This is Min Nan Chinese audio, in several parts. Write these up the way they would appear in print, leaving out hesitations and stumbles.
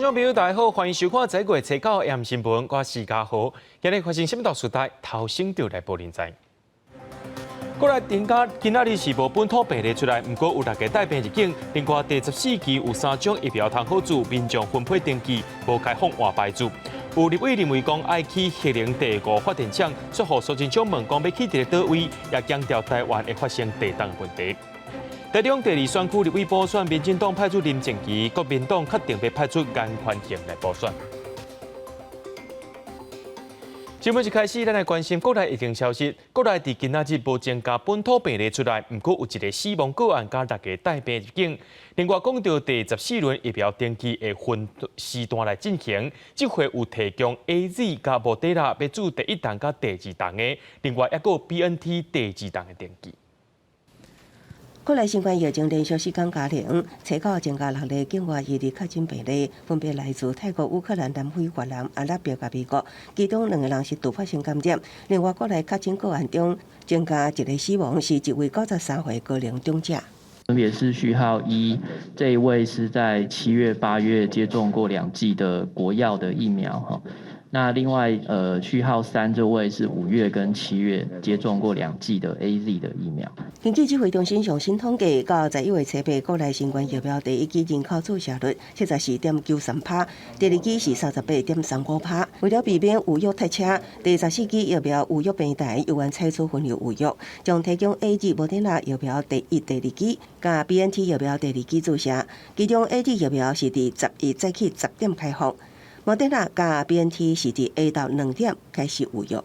眾朋友，大家好，歡迎收看這個月初九 AM 新聞，我是嘉豪。今日發生啥物大事代，頭先就來報恁知。國內增加今仔日是無本土病例出來，毋過有六个帶病入境。另外第十四期有三種疫苗通好注，民眾分配登記，無開放換牌注。有立委認為講愛起核能第五發電廠，說予蘇貞昌問講欲起佇咧佗位，也強調台灣會發生地動問題。台中第二選區立委補選，民進黨派出林靜儀，國民黨確定欲派出顏寬恆來補選。新聞一開始，咱來關心國內疫情消息。國內佇今仔日無增加本土病例出來，毋過有一个死亡個案佮六个帶病入境。另外，講到第十四輪疫苗登記會分時段來進行，這回有提供 AZ 佮莫德納欲注第一筒佮第二筒的，另外抑閣有 BNT 第二筒的登記。國內新冠疫情連續四工加零，初九增加六例境外移入確診病例，分別來自泰國、烏克蘭、南非、越南、阿拉伯佮美國，其中兩個人是突發性感染。另外，國內確診個案中增加一个死亡，是一位93歲高齡長者。分別是序號一，這一位是在7月、8月接種過兩劑的國藥的疫苗哈。那另外，序號三這位是5月跟7月接種過兩劑的 AZ 的疫苗。根據指揮中心上新統計，到11月初八，國內新冠疫苗第一劑人口注射率74.93%，第二劑是38.35%。為了避免預約塞車，第十四期疫苗預約平台猶原採取分流預約，將提供 AZ 莫德納疫苗第一、第二劑，佮 BNT 疫苗第二劑注射。其中 AZ 疫苗是佇10日早起10點開放。莫德納佮 BNT 是佇下晝2點開始預約。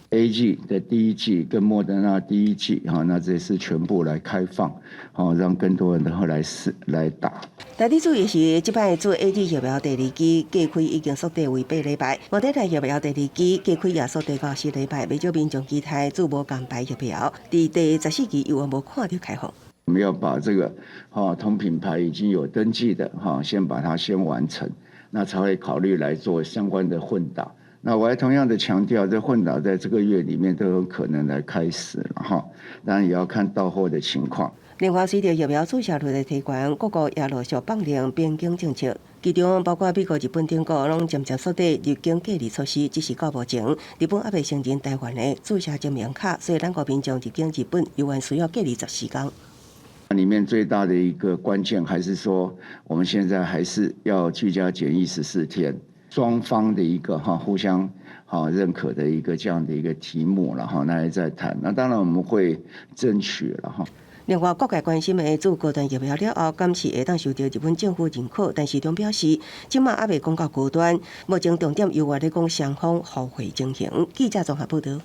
AZ 的第一劑跟莫德納第一劑，哈，那這是全部來開放，好，讓更多人都來試來打。特別注意是，這擺注 AZ 疫苗第二劑隔開已經縮短為8禮拜，莫德納疫苗第二劑隔開也縮短到4禮拜。不少民眾期待注無仝牌疫苗，佇第十四期猶原無看著開放。我們要把這個，哈，同品牌已經有登記的，哈，先把它先完成，那才會考慮來做相關的混打。那我還同樣的強調，這混打在這個月裡面都有可能來開始了哈，當然也要看到貨的情況。另外，隨著疫苗注射率的提懸，各國也陸續放寬邊境政策，其中包括美國、日本等國攏漸漸縮短入境隔離措施。只是到目前，日本猶未承認台灣的注射證明卡，所以咱國民眾入境日本猶原需要隔離14天。裡面最大的一個關鍵還是說，我們現在還是要居家檢疫14天。雙方的一個哈互相哈認可的一個這樣的一個題目了哈，那還在談。那當然我們會爭取了哈。另外，各界關心的注高端疫苗了後，敢是會當受著日本政府認可？但是中表示，這馬猶未講到高端，目前重點猶原咧講雙方互惠情形。記者綜合報導。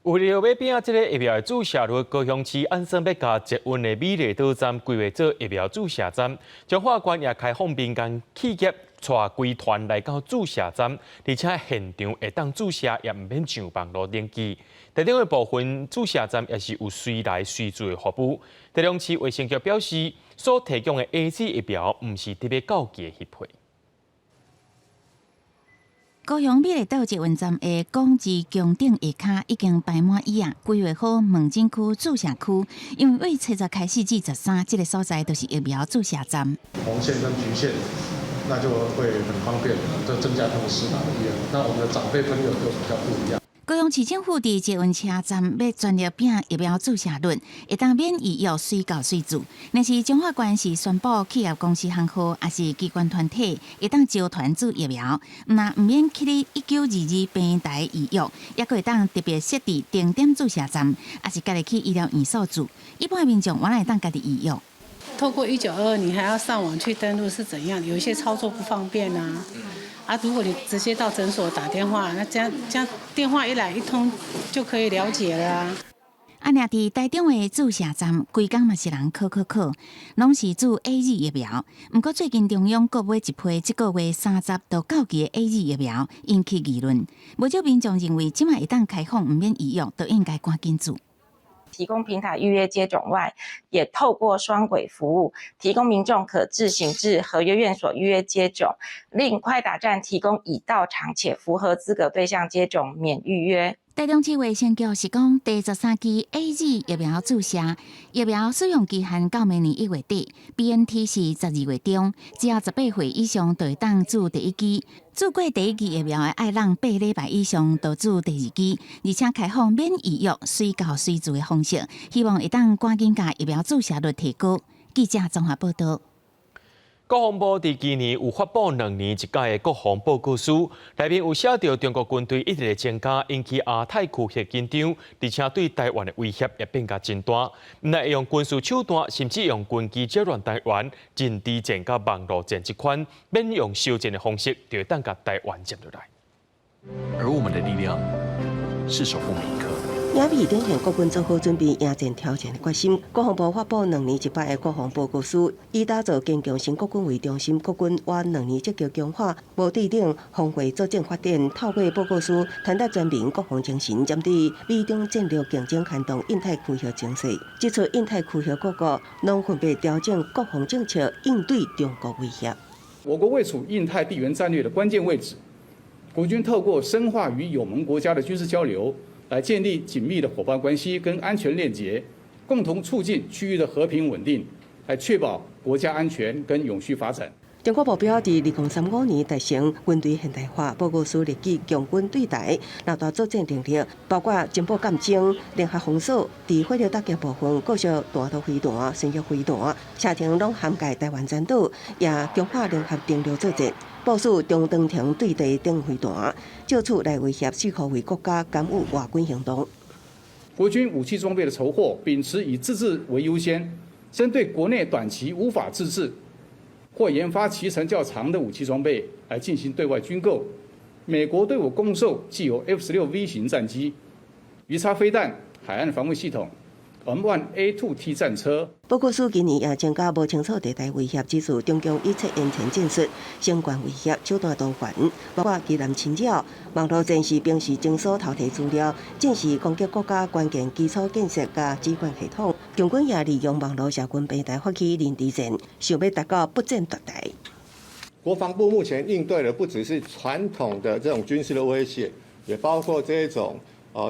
為了欲拼這个疫苗的注射率，高雄市按算欲共捷運的美麗島站規劃做疫苗注射站，彰化縣也開放民間企業帶規團來到注射站，而且現場會當注射，也毋免上網路登記。台中的部分注射站也是有隨來隨注的服務。台中市衛生局表示，所提供的 AZ 疫苗毋是特別到期的彼批。高雄美麗島捷運站的廣治宮頂下跤已經擺滿椅仔，規劃好門診區、注射區，因為對初十開始至十三，這个所在都是疫苗注射站。紅線跟橘線，那就會很方便，就增加他們施打的意願。那我們的長輩朋友就比較不一樣。高雄市政府佇捷運車站欲全力拼疫苗注射率，會當免預約隨到隨注。若是彰化縣是宣布企業公司行號，抑是機關團體會當招團注疫苗，毋但毋免去咧1922平台預約，抑閣會當特別設置定點注射站，抑是家己去醫療院所注。一般民眾原來會當家己預約。透過1922，你還要上網去登錄是怎樣？有一些操作不方便啊。啊，如果你直接到診所打電話，那這樣電話一來一通就可以了解了啊。啊，若佇台中的注射站，規工嘛是人靠靠靠，攏是注 AZ 疫苗。毋過最近中央閣買一批，這個月30就到期的 AZ 疫苗，引起議論。無少民眾認為，這馬會當開放毋免預約，就應該趕緊注。提供平台預約接種外，也透過雙軌服務，提供民眾可自行至合約院所預約接種，另快打站提供已到場且符合資格對象接種免預約。台中市衛生局是講，第13劑 AZ 疫苗注射疫苗使用期限到明年1月底，BNT 是12月中，只要18歲以上就會當注第一劑。注過第一劑疫苗的愛人8禮拜以上就注第二劑，而且開放免預約、隨到隨注的方式，希望會當趕緊共疫苗注射率提高。記者綜合報道。國防部佇今年有發布2年一屆的國防報告書，內面有寫著中國軍隊一直咧增加，引起亞太區域緊張，而且對台灣的威脅也變甲真大。毋但會用軍事手段，甚至用軍機擾亂台灣，認知戰佮網路戰這款，免用相戰的方式，就會當共台灣佔落來。而我們的力量是守護每一刻。影片展現國軍做好準備迎戰挑戰的決心。國防部發布兩年一擺的國防報告書，以打造堅強新國軍為中心，國軍倚兩年積極強化無對等防衛作戰發展。透過報告書，傳達全民國防精神，針對美中戰略競爭牽動印太區域情勢，指出印太區域各國攏分別調整國防政策，應對中國威脅。我國位處印太地緣戰略的關鍵位置，國軍透過深化與友盟國家的軍事交流，來建立緊密的夥伴關係跟安全鏈結，共同促進區域的和平穩定，來確保國家安全跟永續發展。中國目標佇2035年達成軍隊現代化。報告書列舉強軍對台六大作戰能力，包括情報鑑偵、聯合封鎖、佇火力打擊部分，各式彈道飛彈、巡弋飛彈，射程攏涵蓋台灣全島，也強化聯合登陸作戰，部署中長程對地等飛彈，藉此來威脅四箍圍國家干預外軍行動。國軍武器裝備的籌獲，秉持以自製為優先，針對國內短期無法自製或研發期程較長的武器裝備來進行對外軍購。美國對我供售既有 F-16V 型戰機、魚叉飛彈、海岸防衛系統、M1A2T 戰車。報告書今年也增加無清楚地帶威脅，指出中共一切言前戰術、相關威脅手段多元，包括機艦侵擾、網路戰士兵士偵搜偷提資料、戰時攻擊國家關鍵基礎建設佮指揮系統。共軍也利用網路社群平台發起認知戰，想欲達到不戰奪台。國防部目前應對的不只是傳統的這種軍事的威脅，也包括這一種，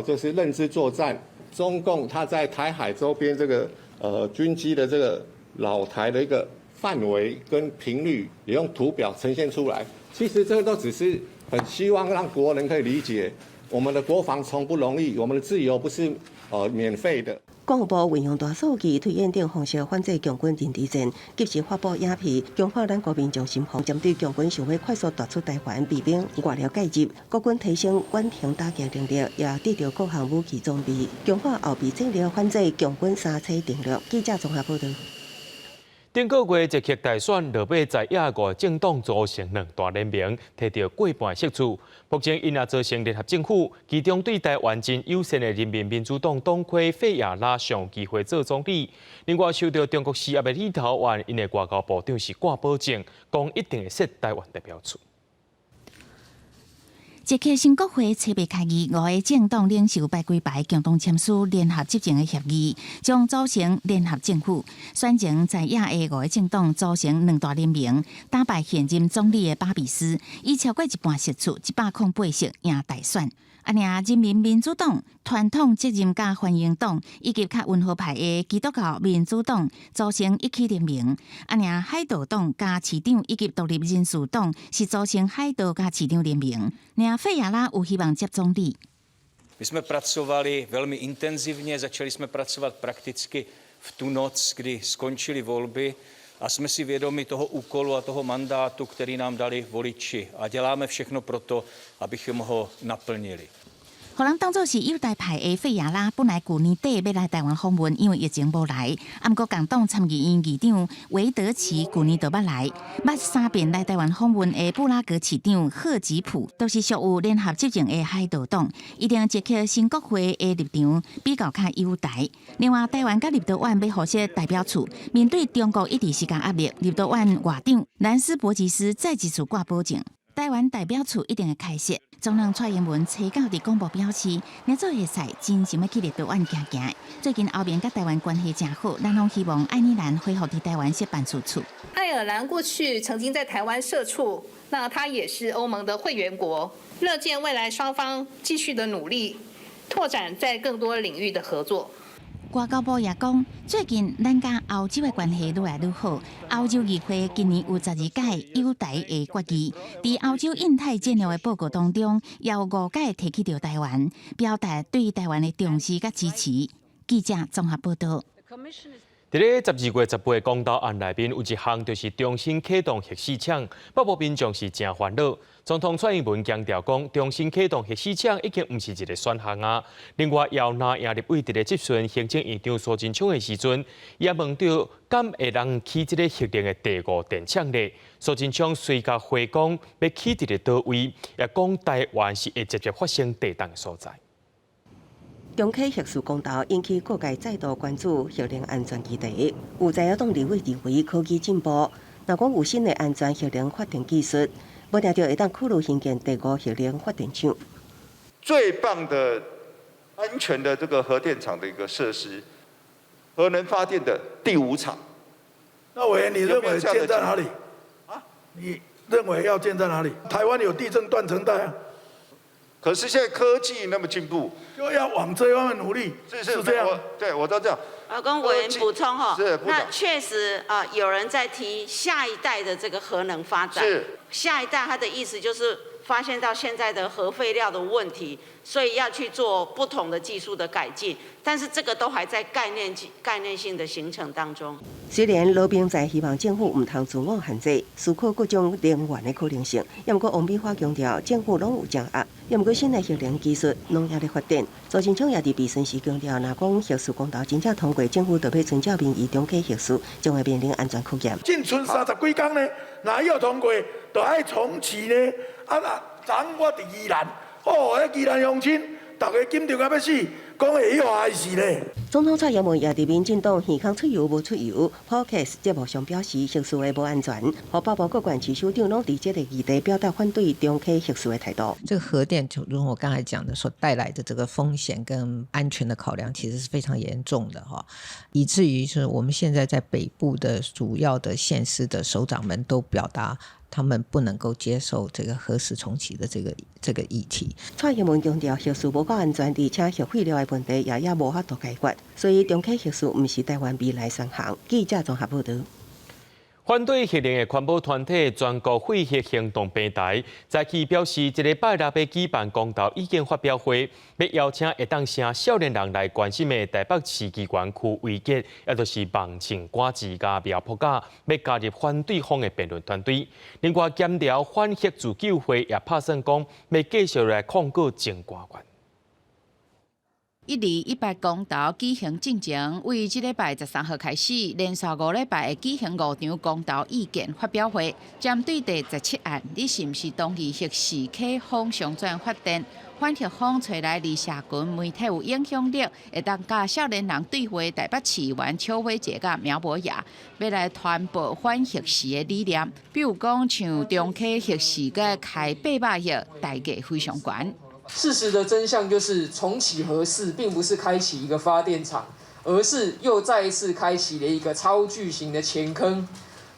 就是認知作戰。中共他在台海周邊這個軍機的這個擾台的一個範圍跟頻率，也用圖表呈現出來。其實這個都只是很希望讓國人可以理解，我們的國防從不容易，我們的自由不是免費的。國防部運用大數據推演等方式反制共軍認知戰，及時發布影片，強化咱國民眾心防。針對共軍想欲快速奪取台灣，避免外力介入，國軍提升遠程打擊能力，也得著各項武器裝備，強化後備戰力，反制共軍三棲登陸。記者綜合報道。頂個月捷克大選落尾，在野五個政黨組成兩大聯盟，提著過半席次。目前𪜶也組成聯合政府，其中對台灣真友善的人民民主黨黨魁費亞拉上有機會做總理。另外受著中國施壓的立陶宛，𪜶的外交部長是掛保證，講一定會設台灣代表處。捷克新國會初八開議，五个政黨領袖排規排共同簽署聯合執政的協議，將組成聯合政府。選前在野的五个政黨組成兩大聯盟，打敗現任總理的巴比斯，以超過一半席次，108席贏大選。啊，爾人民民主黨、傳統責任佮繁榮黨以及較溫和派的基督教民主黨組成一起聯盟。啊，爾海盜黨佮市長以及獨立人士黨是組成海盜佮市長聯盟。爾費亞拉有希望接總理。 My jsme pracovali velmi intenzivně, začali jsme pracovat prakticky v tu noc, kdy skončily volby a jsme si vědomi toho úkolu a toho mandátu, který nám dali voliči a děláme všechno pro to, abychom ho naplnili. 予人當做是友台派的費亞拉，本來舊年底欲來台灣訪問，因為疫情無來。啊，毋過共黨參議院議長維德奇舊年就捌來，捌三遍來台灣訪問的布拉格市長賀吉普，都是屬於聯合執政的海盜黨，一定捷克新國會的立場比較較友台。另外，台灣佮立陶宛欲互設代表處，面對中國一直施加壓力，立陶宛外長蘭斯伯吉斯再一次掛保證，台灣代表處一定會開設。總統蔡英文初九佇廣播表示，你做會使真心欲去立陶宛行行。最近歐盟佮台灣關係誠好，咱攏希望愛爾蘭恢復佇台灣設辦事處。愛爾蘭過去曾經在台灣設處，那它也是歐盟的會員國，樂見未來雙方繼續的努力，拓展在更多領域的合作。外交部也講，最近咱佮歐洲的關係愈來愈好。歐洲議會今年有12屆友台的決議，佇歐洲印太戰略的報告當中，也有五屆提起著台灣，表達對台灣的重視佮支持。記者綜合報道。佇咧12月18公投案內面有一項就是重新啟動核四廠，北部民眾是誠煩惱。總統蔡英文強調講，重新啟動核四廠已經毋是一個選項啊。另外，姚藍營立委佇咧質詢行政院長蘇貞昌的時陣，也問著敢會當起這个核能的第五電廠咧？蘇貞昌隨共回講，欲起佇咧佗位，也講台灣是會直接發生地動的所在。重啟核四公投引起各界再度關注核能安全議題。有在野黨立委認為科技進步，若講有新的安全核能發電技術，無定著會當考慮興建第五核能發電廠。最棒的安全的這個核電廠的一個設施，核能發電的第五廠。那委員，你認為建在哪裡？啊？你認為要建在哪裡？台灣有地震斷層帶啊。可是現在科技那麼進步，就要往這方面努力，是是這樣。對，我都這樣。我跟委員補充哈，那確實啊，有人在提下一代的這個核能發展。下一代，他的意思就是發現到現在的核廢料的問題，所以要去做不同的技術的改進。但是這個都還在概念性的形成當中。雖然羅明在希望政府毋通自我限制，思考各種能源的可能性，也毋過王美花強調，政府攏有掌握，也毋過新的核能技術攏猶咧發展。蘇貞昌也佇備詢時強調，若講核四公投真正通過，政府就欲遵照民意重啟核四，將會面臨安全考驗。進賰30幾工呢，若欲通過，就愛重啟呢。啊，昨昏我佇宜蘭，哦，彼宜蘭鄉親，逐家緊張甲欲死，講會予害死咧。總統蔡英文也佇民進黨耳空出油無出油，Podcast 節目上表示核四的無安全，予北部各縣市首長攏佇這个議題表達反對重啟核四的態度。這個核電就如我剛才講的，所帶來的這個風險跟安全的考量，其實是非常嚴重的哈，以至於是我們現在在北部的主要的縣市的首長們都表達，他們不能夠接受這個核四重啟的這個議題。蔡英文強調，核四無夠安全，而且核廢料的問題也猶無法度解決，所以重啟核四毋是台灣未來選項。記者綜合報導。反對核能的環保團體全國廢核行動平台早起表示，這禮拜六欲舉辦公投意見發表會，欲邀請會當聲少年人來關心的台北市議員區維杰，也就是望慶趕姊佮苗博雅，欲加入反對方的辯論團隊。另外，兼寮反核自救會也拍算講，欲繼續來控告前官員。1·2·18公投舉行進前，為這禮拜13號開始，連續5禮拜會舉行五場公投意見發表會，針對第17案，你是毋是同意核四啟風上轉發電？反核方揣來佇社群媒體有影響力，會當佮少年人對話台北市議員邱飛傑佮苗博雅，欲來傳播反核四的理念，比如講像重啟核四佮開800億，代價非常懸。事實的真相就是，重啟核四並不是開啟一個發電廠，而是又再一次開啟了一個超巨型的錢坑，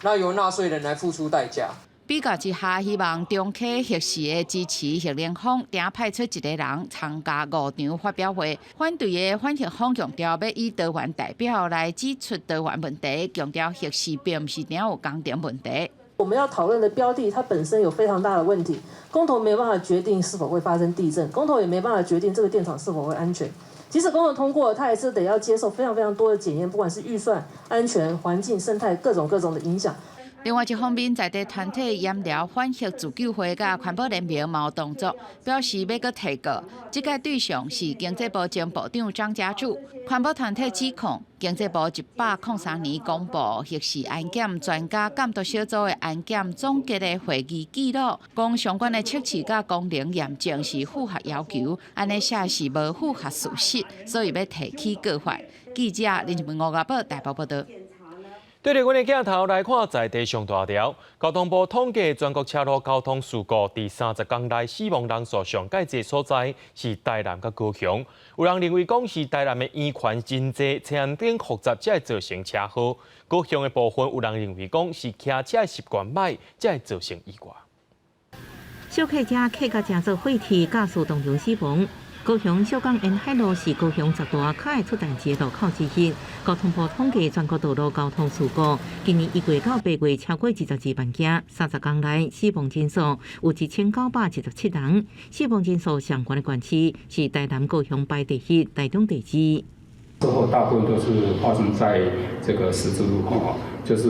那由納稅人來付出代價。比較之下，希望重啟核四的支持核能方，定派出一個人參加五場發表會。反對的反核方強調，欲以多元代表來指出多元問題，強調核四並毋是定有工程問題。我們要討論的標的，它本身有非常大的問題。公投沒有辦法決定是否會發生地震，公投也沒辦法決定這個電廠是否會安全。即使公投通過，它也是得要接受非常非常多的檢驗，不管是預算、安全、環境、生態各種各種的影響。另外一方面，在地團體鹽寮反核自救會佮環保聯盟嘛有動作，表示欲閣提告。這屆對象是經濟部前部長張家柱。環保團體指控經濟部103年公布核四安檢專家監督小組的安檢總結的會議記錄，講相關的測試佮功能驗證是符合要求，按呢寫是無符合事實，所以欲提起告發。記者林一文吳家寶台北報導。對著阮的鏡頭來看，在地上大條，交通部統計全國車路交通事故，佇30工內死亡人數上蓋濟所在是台南佮高雄。有人認為講是台南的圓環真濟，車頂複雜才會造成車禍。高雄的部分有人認為講是騎車的習慣䆀，才會造成意外。小客車客甲誠做火氣，駕駛當場死亡。高雄小港沿海路是高雄十大較會出代誌的路口之一。交通部統計全國道路交通事故，今年一月到八月超過22萬件，30天內死亡人數有1917人，死亡人數上懸的縣市是台南、高雄排第一，台中第二。車禍大部分都是發生在這個十字路口，就是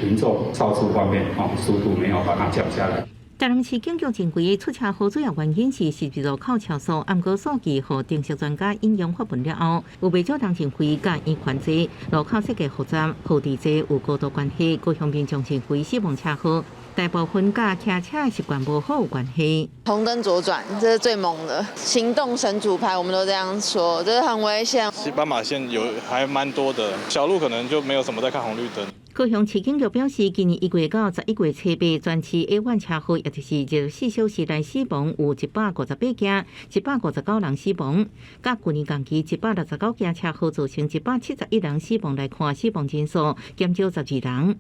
民眾肇事方面，速度沒有把它降下來。台南市警局認為出車禍主要原因是十字路口超速，毋過數據予定釋專家引用發文了後，有袂少人認為佮圓環濟路口設計複雜、號誌濟有高度關係。高雄民眾認為死亡車禍大部分佮騎車的習慣無好有關係。紅燈左轉，這是最猛的行動神主牌，我們都這樣說，這是很危險。斑馬線有還蠻多的，小路可能就沒有什麼在看紅綠燈。高雄市警局表示，今年1月到11月初八，全市下晚車禍，也就是24小時內死亡有158件，159人死亡。佮舊年同期169件車禍造成171人死亡來看，死亡人數減少12人。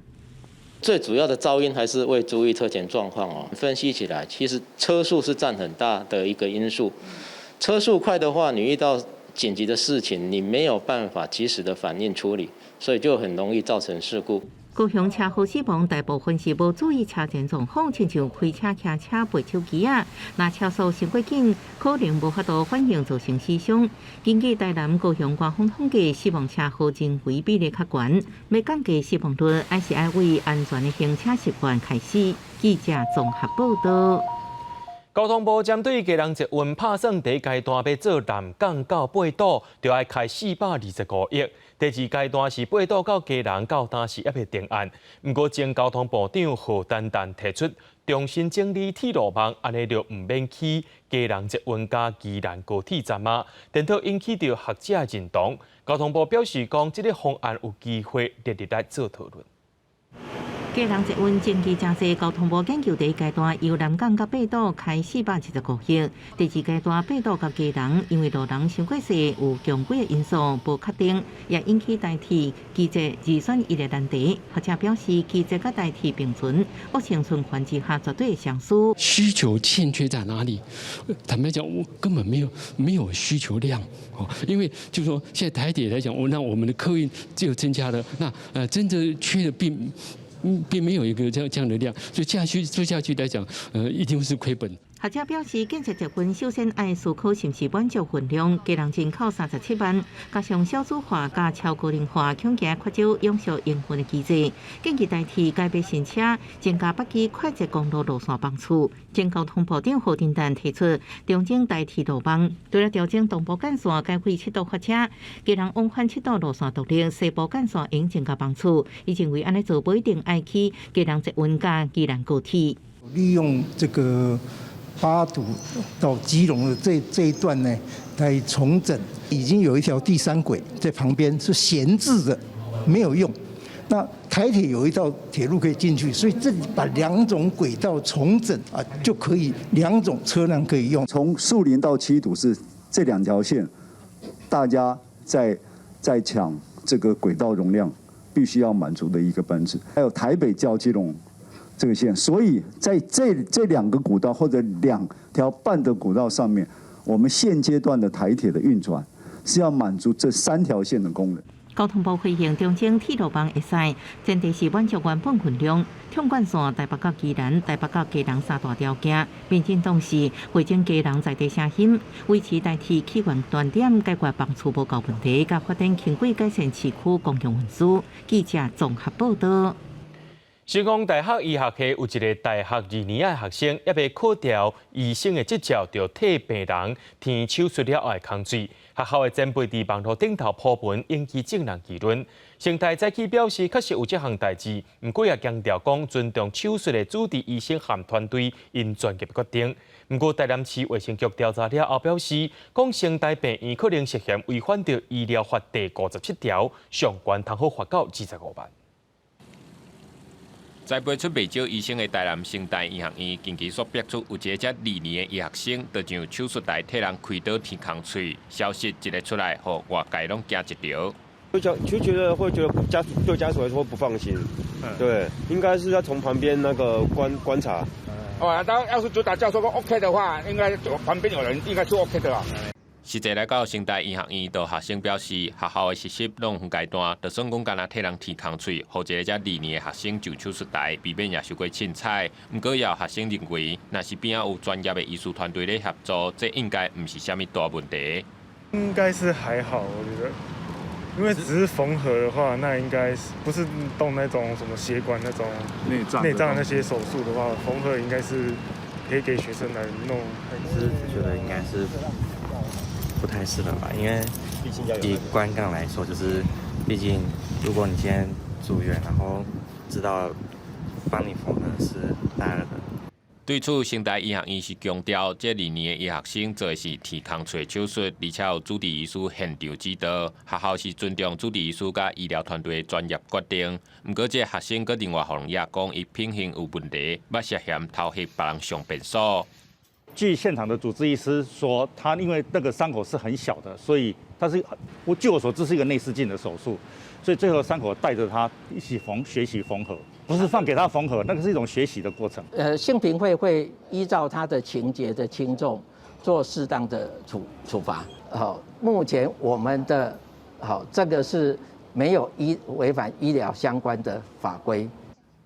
最主要的肇因還是未注意車前狀況哦。分析起來，其實車速是佔很大的一個因素。車速快的話，你遇到緊急的事情，你沒有辦法及時的反應處理，所以就很容易造成事故。高雄車禍死亡大部分是無注意車前狀況，親像開車、騎車、背手機仔，若車速傷過緊，可能無法度反應造成死傷。根據台南、高雄官方統計，死亡車禍人為比例較懸，欲降低死亡率，還是愛為安全的行車習慣開始。記者綜合報道。交通部針對基隆捷運拍算第一階段欲做南港到八堵，就愛開425億。第二階段是八堵到基隆到今時猶未定案。毋過前交通部長賀陳旦提出重新整理鐵路網，按呢就毋免起基隆捷運佮宜蘭高鐵站矣，顛倒引起著學者認同。交通部表示講，這个方案有機會列入來做討論。基隆捷運前期誠濟，交通部研究第一階段由南港到八堵開425億，第二階段八堵到基隆，因為路人傷過濟，有強軌的因素無確定，也引起台鐵機捷二選一的難題。學者表示，機捷佮台鐵並存，惡性循環之下絕對會雙輸。需求欠缺在哪裡？坦白講，我根本沒有需求量哦，因為就是說，現在台鐵來講，那我們的客運就增加了，那真正缺的並沒有一個這樣的量，所以下去做下去來講，一定是虧本。學者表示，建設捷運首先愛思考是毋是滿足運量，基隆人口37萬，加上少子化佮超高齡化，恐驚缺少永續營運的機制。建議代替改買新車，增加北基快捷公路路線班次。前交通部長賀陳旦提出調整台鐵路網，除了調整東部幹線改為七度發車，基隆往返七堵路線獨立，西部幹線應增加班次。伊認為按呢做無一定愛起基隆捷運佮宜蘭高鐵。利用這個八堵到基隆的這一段呢，來重整，已經有一條第三軌在旁邊是閒置的，沒有用。那台鐵有一道鐵路可以進去，所以這把兩種軌道重整啊，就可以兩種車輛可以用。從樹林到七堵是這兩條線，大家在搶這個軌道容量，必須要滿足的一個班次。還有台北到基隆這個線，所以在這兩個股道或者2條半的股道上面，我們現階段的台鐵的運轉是要滿足這三條線的功能。交通部回應調整鐵路網會使，前提是滿足原本運量。縱貫線台北到宜蘭、台北到基隆三大條件。民進黨是匯整基隆在地聲音，維持台鐵起源端點，解決班次無夠問題，佮發展輕軌改善市區公共運輸。記者綜合報道。成功大學醫學系有一个大學二年的學生，猶未考著醫生的執照，就替病人添手術了後的空喙。學校的前輩佇網路頂頭鋪文，引起眾人議論。成大早起表示，確實有這項代誌，毋過也強調講尊重手術的主治醫生和團隊𪜶專業決定。毋過台南市衛生局調查了後表示，講成大病院可能涉嫌違反著醫療法第57條，相關通好罰到25萬。栽培出袂少醫生的台南成大醫學院，近期煞爆出有一个才二年的醫學生，就上手術台替人開刀添空喙，消息一个出來，予外界攏驚一趒。就覺得會覺得家屬對家屬來說不放心，對，應該是要從旁邊那個觀察。哦，當要是主打教授說 OK 的話，應該旁邊有人應該是 OK 的啦。實際來到成大醫學院，就學生表示，學校的實習攏分階段，就算講干焦替人甜空喙，予一个才二年的學生上手術台，避免也受過凊彩。毋過也有學生認為，若是邊仔有專業的醫師團隊咧協助，這應該毋是啥物大問題。應該是還好，我覺得，因為只是縫合的話，那應該是不是動那種什麼血管那種內臟內臟那些手術的話，縫合應該是可以給學生來弄。是覺得應該是不太適合吧，因為以觀感來說，就是畢竟如果你今天住院，然後知道幫你縫合是大二的。對此，成大醫學院是強調，這二年的醫學生做的是甜空喙手術，而且有主治醫師現場指導。學校是尊重主治醫師佮醫療團隊的專業決定。毋過，這個學生閣另外予人也講，伊品行有問題，捌涉嫌偷翕別人上便所。據現場的主治醫師說，他因為那個傷口是很小的，所以他是我據我所知是一個內視鏡的手術，所以最後傷口帶着他一起縫學習縫合，不是放給他縫合，那個是一種學習的過程。性平會會依照他的情節的輕重做適當的處罰。好，目前我們的好這個是沒有違反醫療相關的法規。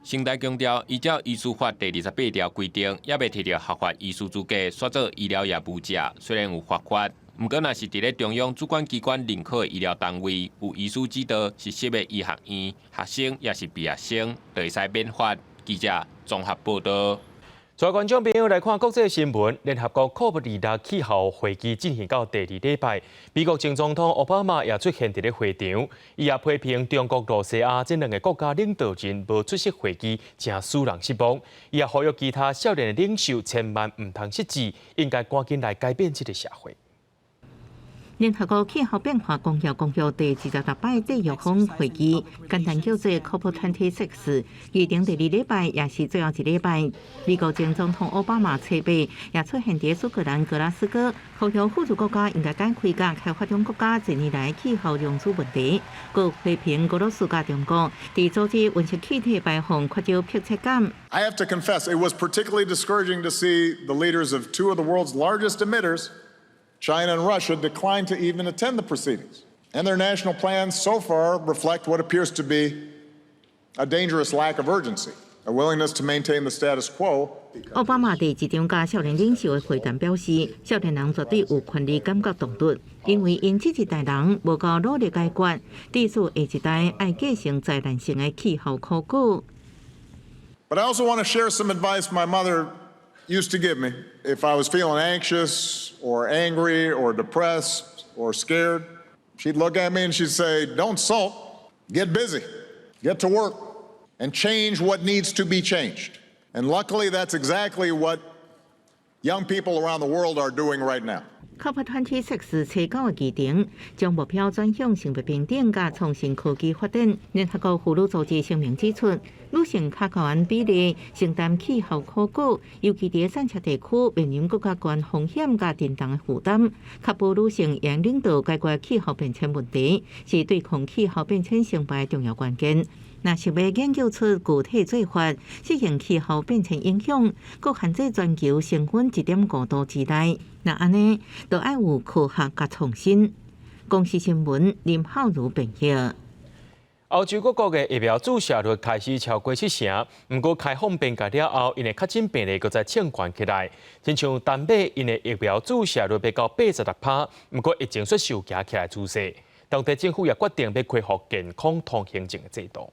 成大強調，依照醫師法第28條規定，猶未提著合法醫師資格，煞做醫療業務者，雖然有罰款，毋過若是佇咧中央主管機關認可的醫療單位，有醫師指導實習的醫學院學生，抑是畢業生，就會使免罰。記者綜合報道。在觀眾朋友來看國際新聞，聯合國 COP26氣候會議進行到第二禮拜，美國前總統奧巴馬也出現佇咧會場，伊也批評中國、露西亞這兩个國家領導人無出席會議，誠使人失望。伊也呼籲其他少年的領袖千萬毋通失志，應該趕緊來改變這个社會。聯合國氣候變化公約公約第26擺締約方會議，簡單叫做 COP26，預定第二禮拜也是最後一禮拜。美國前總統奧巴馬初八也出現佇蘇格蘭格拉斯哥，呼籲富裕國家應該解決佮開發中國家近年來氣候融資問題，閣批評俄羅斯佮中國佇阻止溫室氣體排放缺少迫切感。 I have to confess, it was particularly discouraging to see the leaders of two of the world's largest emitters, China and Russia, declined to even attend the proceedings. And their national plans so far reflect what appears to be a dangerous lack of urgency, a willingness to maintain the status quo. 奧巴馬佇一場佮少年領袖的會談表示，少年人絕對有權利感覺動盪，因為𪜶這一代人無夠努力解決，致使下一代愛繼承災難性的氣候苦果。 But I also want to share some advice my mother used to give me if I was feeling anxious or angry or depressed or scared. She'd look at me and she'd say, "Don't sulk, get busy, get to work, and change what needs to be changed." And luckily, that's exactly what young people around the world are doing right now. COP26初九的議程，將目標轉向性別平等佮創新科技發展。聯合國婦女組織聲明指出，女性較高按比例承擔氣候苦果，尤其佇散赤地區面臨閣較懸風險佮沉重的負擔。確保女性用領導解決氣候變遷問題，是對抗氣候變遷成敗的重要關鍵。若是欲研究出具體做法，適應氣候變遷影響，閣限制全球升溫1.5度之內，若按呢，就愛有科學佮創新。公視新聞林浩如編譯。歐洲各國的疫苗注射率開始超過七成，毋過開放邊界了後，𪜶的確診病例閣再衝懸起來。親像丹麥，𪜶的疫苗注射率欲到86%，毋過疫情煞收行起來趨勢。當地政府也決定欲恢復健康通行證的制度。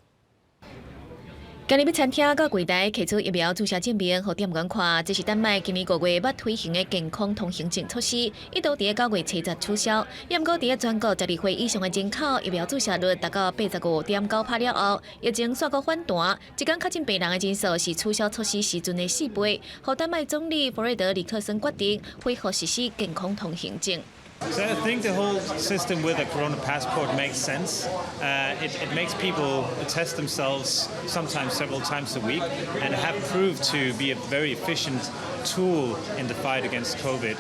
今日欲餐廳佮櫃台提出疫苗注射證明，予店員看，這是丹麥今年5月捌推行的健康通行證措施，一度佇9月初十取消。毋過佇全國12歲以上的人口疫苗注射率達到85.9%了後，疫情煞閣反彈，一工確診病人的人數是取消措施時陣的4倍，予丹麥總理弗瑞德里克森決定恢復實施健康通行證。 So I think the whole system with a corona passport makes sense. It makes people test themselves sometimes several times a week and have proved to be a very efficient tool in the fight against COVID.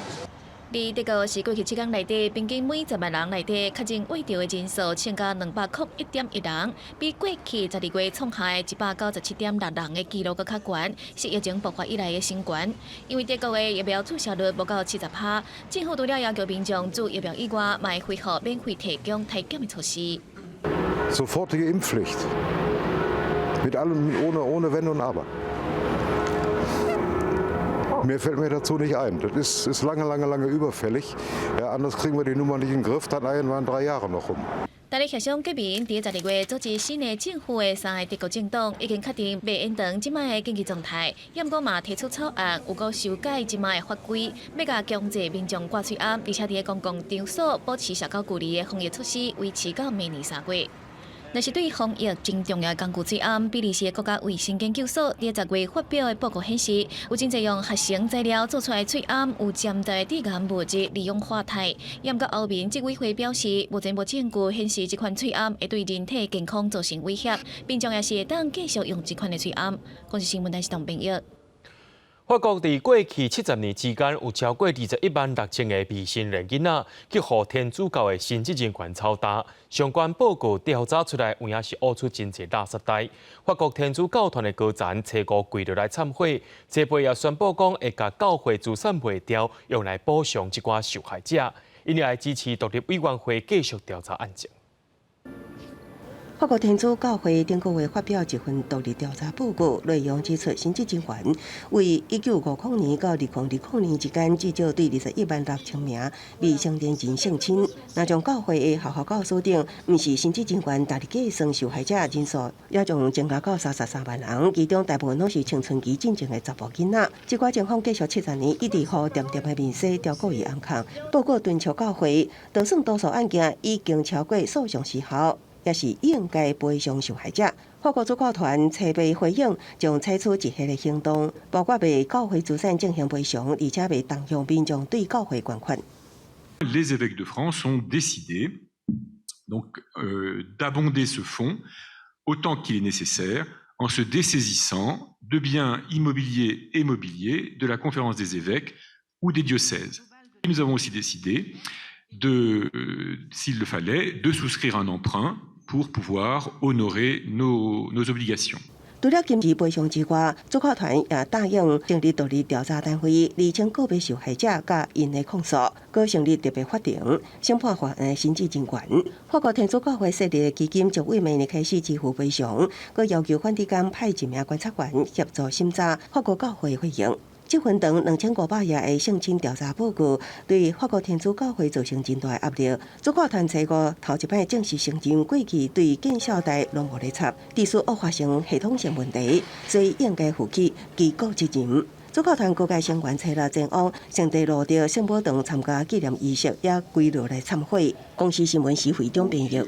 佇德國是過去7工內底，平均每10萬人內底確診穢著的人數，增加201.1人，比過去12月創下的197.6人的紀錄閣較懸，是疫情爆發以來的新懸。因為德國的疫苗注射率無夠70%，政府除了要求民眾注疫苗以外，嘛會恢復免費提供體檢的措施。 Sofortige Impfpflicht. Mit allem, ohne Wenn und Aber. Mehr fällt mir dazu nicht ein. Das ist lange, lange, lange überfällig. Ja, anders kriegen wir die Nummer nicht in den Griff, dann eiern wir in 3 Jahre noch rum. 代理協商國民佇12月組織新的政府的三个德國政黨已經確定袂延長這擺的緊急狀態，毋過嘛提出草案，有閣修改這擺的法規，欲共強制民眾掛喙罨，而且佇公共場所保持社交距離的防疫措施維持到明年3月。若是對防疫真重要的工具喙罨，比利時的國家衛生研究所佇10月發表的報告顯示，有真濟用合成材料做出來的喙罨有潛在致癌物質二氧化鈦。毋過歐盟執委會表示，目前無證據顯示這款喙罨會對人體健康造成威脅，民眾也是會當繼續用這款的喙罨。公視新聞台是董編譯。法國佇過去70年之間，有超過21萬6千个未成年囡仔去予天主教的神職人員操刀。相關報告調查出來，有影是挖出真濟垃圾袋。法國天主教團的高層初五跪落來懺悔，這擺也宣布講會共教會資產賣掉，用來補償這寡受害者。𪜶也會支持獨立委員會繼續調查案情。法國天主教會頂個月發表一份獨立調查報告，內容指出，神職人員為1950年到2020年之間，至少對21萬6千名未成年人性侵。若將教會的學校教師等，毋是神職人員納入計算受害者人數，也將增加到33萬人，其中大部分攏是青春期進前的查埔囡仔。這寡情況繼續70年，一直予沉沉的面紗雕故意暗藏。報告敦促教會，就算多數案件已經超過訴訟時效，也是應該賠償受害者。法國主教團初八回應，將採取一系列行動，包括賣教會資產進行賠償，而且袂動用民眾對教會捐款。 Les évêques de France ont décidé donc d'abonder ce fonds autant qu'il est nécessaire en se dessaisissant de biens immobiliers et mobiliers de la conférence des évêques ou des diocèses. Nous avons aussi décidé de, s'il le fallait, de souscrire un emprunt pour pouvoir honorer nos obligations. 除了金錢賠償之外，主教團也答應成立獨立調查單位，釐清個別受害者佮𪜶的控訴，閣成立特別法庭，審判犯案神職人員。法國天主教會設立的基金將為明年開始支付賠償，閣要求梵蒂岡派一名觀察員協助審查法國教會費用。這份長2500頁的性侵調查報告，對法國天主教會造成真大壓力。主教團初五頭一擺正式承認，過去對建孝代攏無咧插，致使惡化成系統性問題，所以應該負起基礎責任。主教團高階成員初六前往聖地羅德聖母堂參加紀念儀式，也跪落來懺悔。公視新聞徐慧中編譯。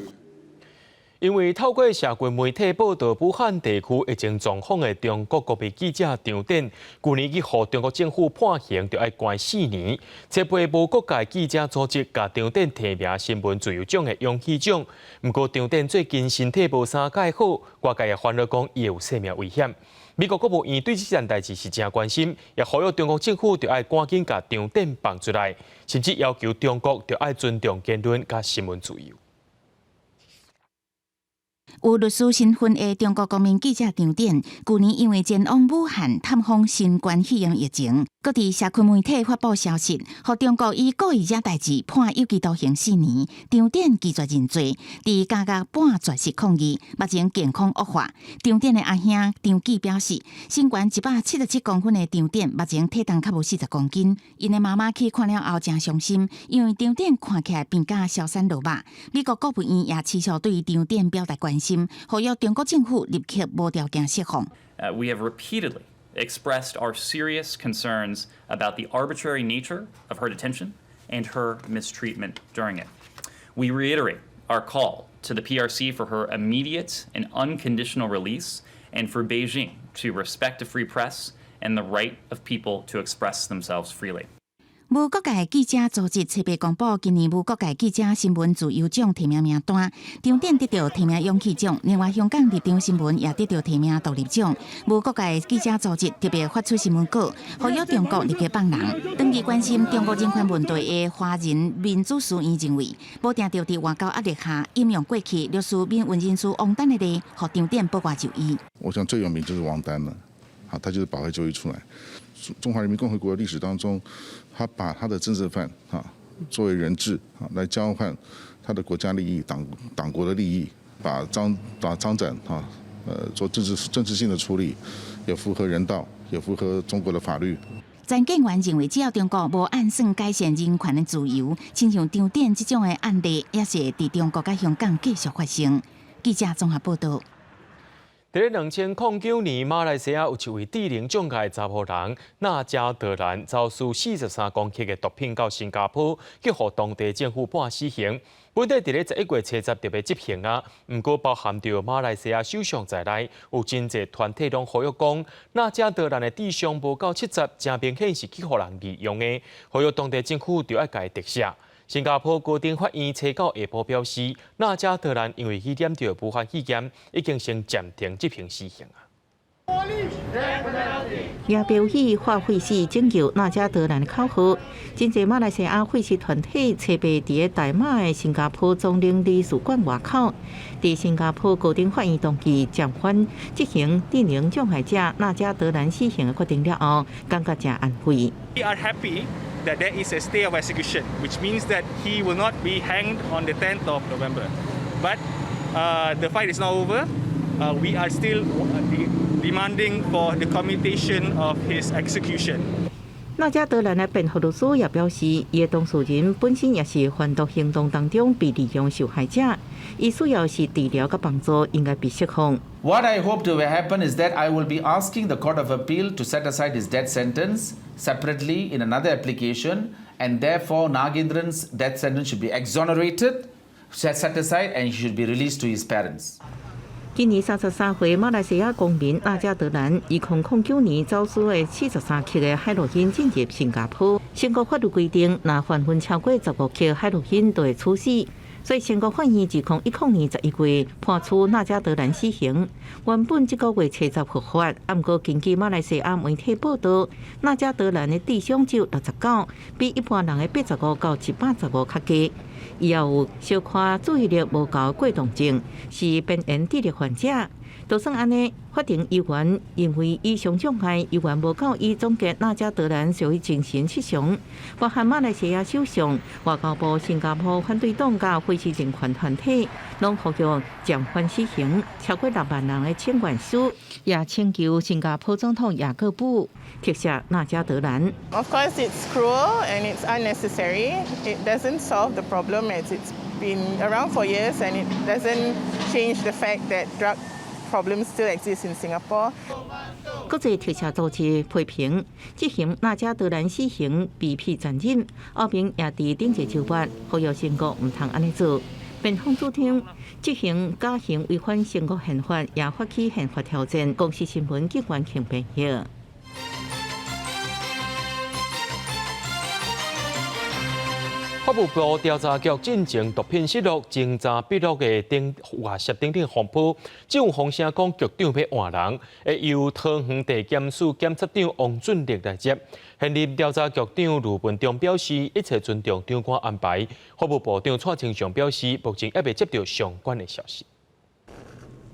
因為透過社群媒體報導武漢地區疫情狀況的中國國民記者張典，舊年去予中國政府判刑，著愛關4年。這批無國界記者組織共張典提名新聞自由獎的勇氣獎。毋過張典最近身體無啥蓋好，外界也煩惱講伊有生命危險。美國國務院對這件代誌是誠關心，也呼籲中國政府著愛趕緊共張典放出來，甚至要求中國著愛尊重言論佮新聞自由。有律師身份的中國國民記者張典，舊年因為前往武漢探訪新冠肺炎疫情，閣佇社群媒體發布消息，予中國以故意惹代誌判有期徒刑4年。張典拒絕認罪，佇監獄半絕食抗議，目前健康惡化。張典的阿兄張繼表示，身懸177公分的張典，目前體重較無40公斤。𪜶的媽媽去看了後誠傷心，因為張典看起來變甲消瘦落肉。美國國務院也持續對張典表達關心，呼籲中國政府立刻無條件釋放。 We have repeatedly expressed our serious concerns about the arbitrary nature of her detention and her mistreatment during it. We reiterate our call to the PRC for her immediate and unconditional release and for Beijing to respect a free press and the right of people to express themselves freely. 無國界記者組織初八公布今年無國界記者新聞自由獎提名名單，張典得著提名勇氣獎，另外香港立場新聞也得著提名獨立獎。無國界記者組織特別發出新聞稿，呼籲中國立刻放人。長期關心中國人權問題的華人民主書院認為，無定著佇外交壓力下引用過去律師民運人士王丹的例，予張典保外就醫。我想最有名就是王丹了，啊，他就是保外就醫出來。中華人民共和國歷史當中，他把他的政治犯啊作為人質啊來交換他的國家利益、黨國的利益，把張展啊做政治性的處理，也符合人道，也符合中國的法律。陳建元認為，只要中國無按算改善人權的自由，親像張典這種的案例，也是會佇中國佮香港繼續發生。記者綜合報道。佇咧2009年，馬來西亞有一位智能障礙查埔人納加德蘭走私43公克的毒品到新加坡，去予當地政府判死刑。本底佇咧11月70就欲執行啊，毋過包含著馬來西亞首相在內，有真濟團體攏呼籲講，納加德蘭的智商無夠70，誠明顯是去予人利用的，呼籲當地政府著愛共伊特赦。新加坡高等法院初九下晡表示，納加德蘭因為去染著武漢肺炎，已經先暫停執行死刑啊。也標起化廢死拯救納加德蘭的口號，真濟馬來西亞廢死團體初八佇咧大馬的新加坡總領理事館外口，佇新加坡高等法院同意暫緩執行智能障礙者納加德蘭死刑的決定了後，感覺誠安慰。 We are happy that there is a stay of execution, which means that he will not be hanged on the 10th of November. But the fight is not over. We are still demanding for the commutation of his execution. 納加德蘭的辯護律師也表示，伊的當事人本身也是販毒行動當中被利用受害者，伊需要是治療佮幫助，應該被釋放。 What I hope to happen is that I will be asking the Court of Appeal to set aside his death sentence separately in another application, and therefore Nagaenthran's death sentence should be exonerated, set aside, and he should be released to his parents. 今年33歲馬來西亞公民納加德蘭，2009年走私的43克的海洛因進入新加坡。新國法律規定，若販運超過15克海洛因，就會處死。所以，新國法院2010年11月判處納加德蘭死刑。原本這個月初十伏法，毋過根據馬來西亞媒體報道，納加德蘭的智商只有69，比一般人的85到115較低。伊也有小可注意力無夠過動症，是邊緣智力患者。就算按呢，法庭猶原認為以上障礙猶原無夠以終結納加德蘭屬於精神失常。包含馬來西亞首相、外交部、新加坡反對黨佮非人權團體，攏呼籲暫緩死刑。超過6萬人的請願書，也請求新加坡總統雅各布特赦納加德蘭。 Of course, it's cruel and it's unnecessary. It doesn't solve the problem as it's been around for years, and it doesn't change the fact that drug problems still exist in Singapore. 國際特赦組織批評執行納加德蘭死刑卑鄙殘忍，歐盟也佇頂一週末呼籲新國毋通按呢做。辯方主張執行絞刑違反新國憲法，也發起憲法挑戰。公視新聞記者陳編譯。法務部調查局進前毒品失落、偵查筆錄的等外泄等等風波，只有風聲講局長欲換人，會由桃園地檢署檢察長王俊力來接。現任調查局長盧文忠表示，一切尊重長官安排。法務部長蔡清祥表示，目前猶未接到相關的消息。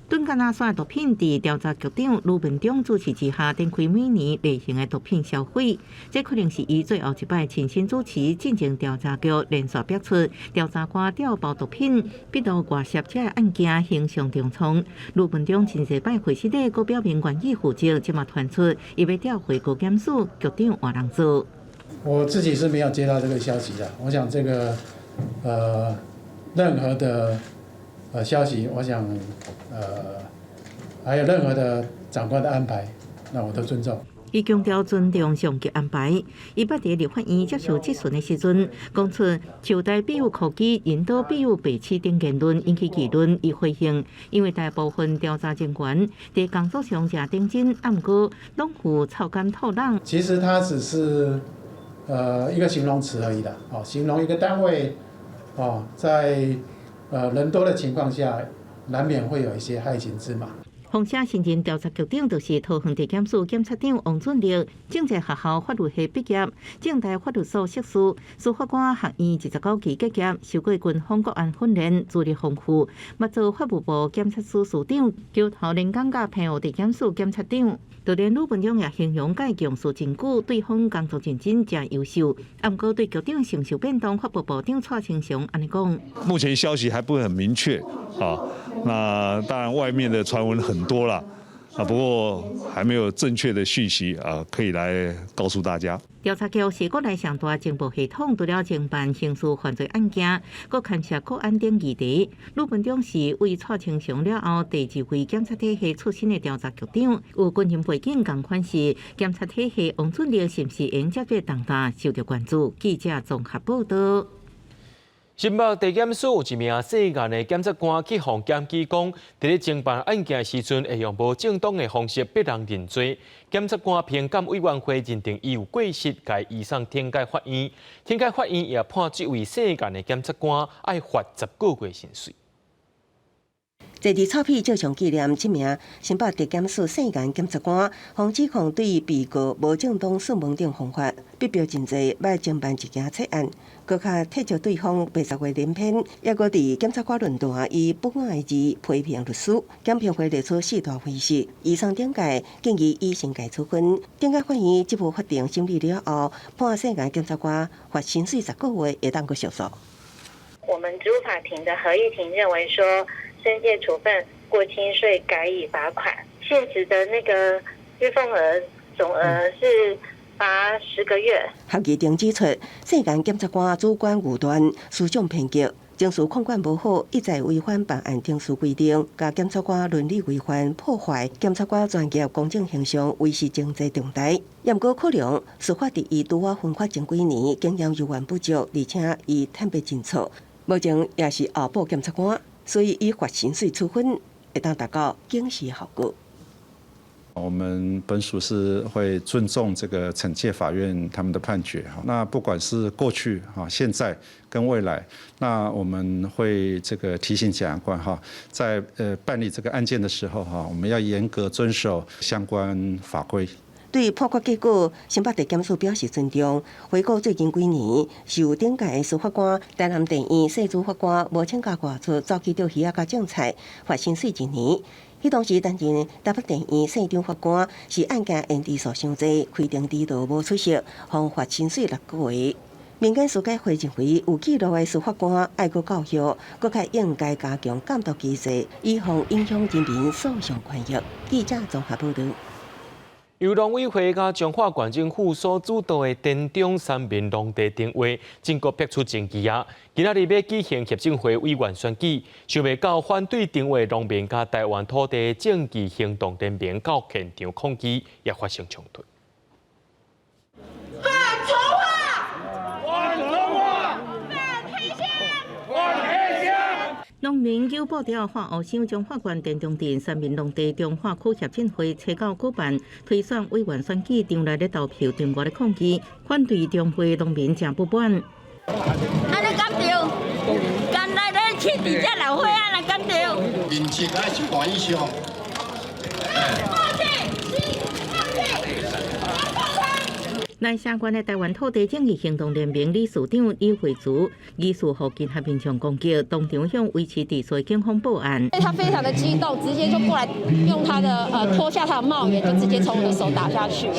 躉絳仔山毒品佇調查局長盧文忠主持之下，展開每年例行的毒品銷毀。這可能是伊最後一擺親身主持進前調查局連續逼出調查官調包毒品，筆錄外泄這个案件形象重創。盧文忠真濟擺會室內，閣表明願意負責，這馬傳出伊欲調回高檢署局長換人做。我自己是沒有接到這個消息的。我想這個，任何的消息，我想，還有任何的長官的安排，那我都尊重。伊強調尊重上級安排。伊捌佇立法院接受質詢的時陣，講出樹大必有枯枝，人倒必有白痴等言論引起議論。伊回應，因為大部分調查人員佇工作上誠認真，毋過攏有臭柑吐籠。其實他只是一個形容詞而已啦，哦，形容一個單位，哦，在人多的情況下，難免會有一些害群之馬。風聲新任調查局長就是桃園地檢署檢察長王俊力，政治學校法律系畢業，政大法律所碩士，司法官學院29期結業，受過軍方國安訓練，資歷豐富，捌做法務部檢察司司長，橋頭連崗佮澎湖地檢署檢察長。就連呂文忠也形容該共事真久，對方工作認真，誠優秀。毋過對局長承受變動，法務部長蔡清祥按呢講：目前消息還不會很明確啊，那當然外面的傳聞很多啦，啊，不過還沒有正確的訊息啊，可以來告訴大家。調查局是國內上大情報系統，除了偵辦刑事犯罪案件，閣牽涉國安等議題。呂文忠是為蔡清祥了後第二位檢察體系出身的調查局長，有軍人背景，仝款是檢察體系王俊力是毋是會接這重擔，受到關注。記者綜合報道。新北地檢署有一名姓顏的檢察官去予檢舉講，佇咧偵辦案件時陣，會用無正當的方式逼人認罪。檢察官評鑑委員會認定伊有過失，共移送懲戒法院。懲戒法院也判這位姓顏的檢察官愛罰10個月薪水。坐佇草皮照相紀念，這名新北地檢署姓顏檢察官，予指控對被告無正當訊問等方法，逼迫認罪，欲偵辦一件窃案，閣較替著對方80話連篇，抑閣佇檢察官論壇以不雅的字批評律師。檢評會列出四大分析，移送懲戒建議以懲戒處分。懲戒法院這部法庭審理了後，判姓顏檢察官罰薪水10個月，會當閣上訴。我們職務法庭的合議庭認為說，申誡處分過輕，所以改以罰款。現職的那個月俸額總額是罰10個月。合議庭指出，姓顏檢察官主觀武斷，思想偏激，情緒控管無好，一再違反辦案程序規定，共檢察官倫理規範破壞檢察官專業公正形象，為是情節重大。毋過考量司法佇伊拄仔分發前幾年經驗猶原不足，而且伊坦白認錯，目前也是候補檢察官。所以以罰薪水處分，會當達到警示效果。我們本署是會尊重這個懲戒法院他們的判決哈。那不管是過去哈、現在跟未來，那我們會這個提醒檢察官哈，在辦理這個案件的時候哈，我們要嚴格遵守相關法規。對判決結果，新北地檢署表示尊重。回顧最近幾年，受懲戒的司法官，台南地院姓朱法官無請假外出，走去釣魚仔佮種菜，罰薪水一年。彼當時擔任台北地院姓張法官，是案件延遲數傷濟，開庭遲到無出席，予罰薪水6個月。民間司改會認為，有記錄的司法官愛閣教育，閣較應該加強監督機制，以防影響人民訴訟權益。記者綜合報道。由農委會佮彰化縣政府所主導的田中三民農地重劃，真閣逼出爭議啊！今仔日欲舉行協進會委員選舉，想袂到反對重劃農民佮台灣土地正義行動聯盟到現場抗議，也發生衝突。反重劃！反重劃！反黑箱！反黑箱！農民糾布條化烏鄉彰化縣田中鎮三民農地重劃區協進會初九舉辦推選委員選舉，場內咧投票，場外咧抗議，反對重劃農民誠不滿。按呢敢對？敢來咧飼佇遮老歲仔來敢對？面積愛一半以上。放棄！放棄！來相關的台灣土地正義行動聯盟理事長李慧珠疑似予警察民眾攻擊，當場向維持秩序的警方報案。他非常的激動，直接就過來用他的脫下他的帽檐，就直接從我的手打下去，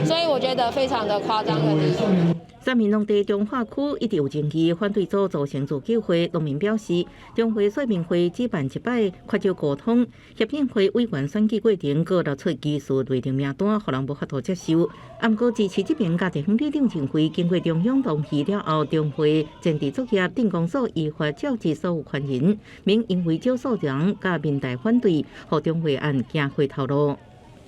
所以我覺得非常的誇張的離譜。三民農地重劃區一直有爭議，反對組組成自救會，農民表示，重劃說明會舉辦一擺，缺少溝通，協進會委員選舉過程，閣流出疑似內定名單，予人無法度接受。毋過支持這邊佮地方里長認為，經過中央同意了後，重劃前置作業，鎮公所依法召集所有權人，免因為少數人佮民代反對，予重劃案行回頭路。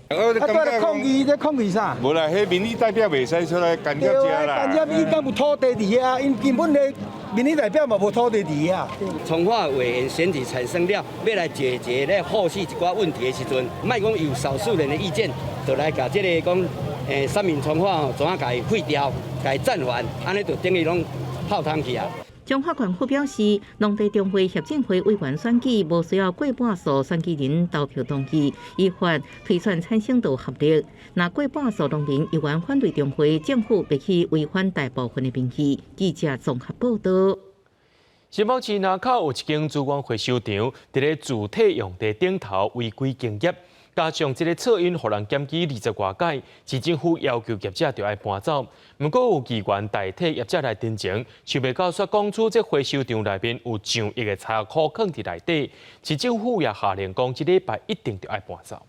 啊，對抗議，咧抗議啥？無啦，彼民意代表袂使出來干涉這啦。干涉伊敢有土地佇遐？𪜶根本咧民意代表嘛無土地佇遐。重劃委員選舉產生了，欲來解決咧後續一寡問題的時陣，莫講有少數人的意見，就來共這个講三民重劃吼，怎啊共伊廢掉，共伊暫緩，按呢就等於攏泡湯去啊。彰化縣府表示，農地重劃協進會委員選舉無需要過半數選舉人投票同意，依法推選產生就合力。若過半數農民猶原反對重劃，政府必須違反大部分的民意。記者綜合報道。新北市林口有一間資源回收場，佇咧住宅用地頂頭違規經營，加上這個噪音，予人檢舉二十外擺，市政府要求業者就愛搬走。毋過有議員代替業者來陳情，想袂到煞講出這回收場內面有上億的倉庫囥佇內底，市政府也下令講，這禮拜一定著愛搬走。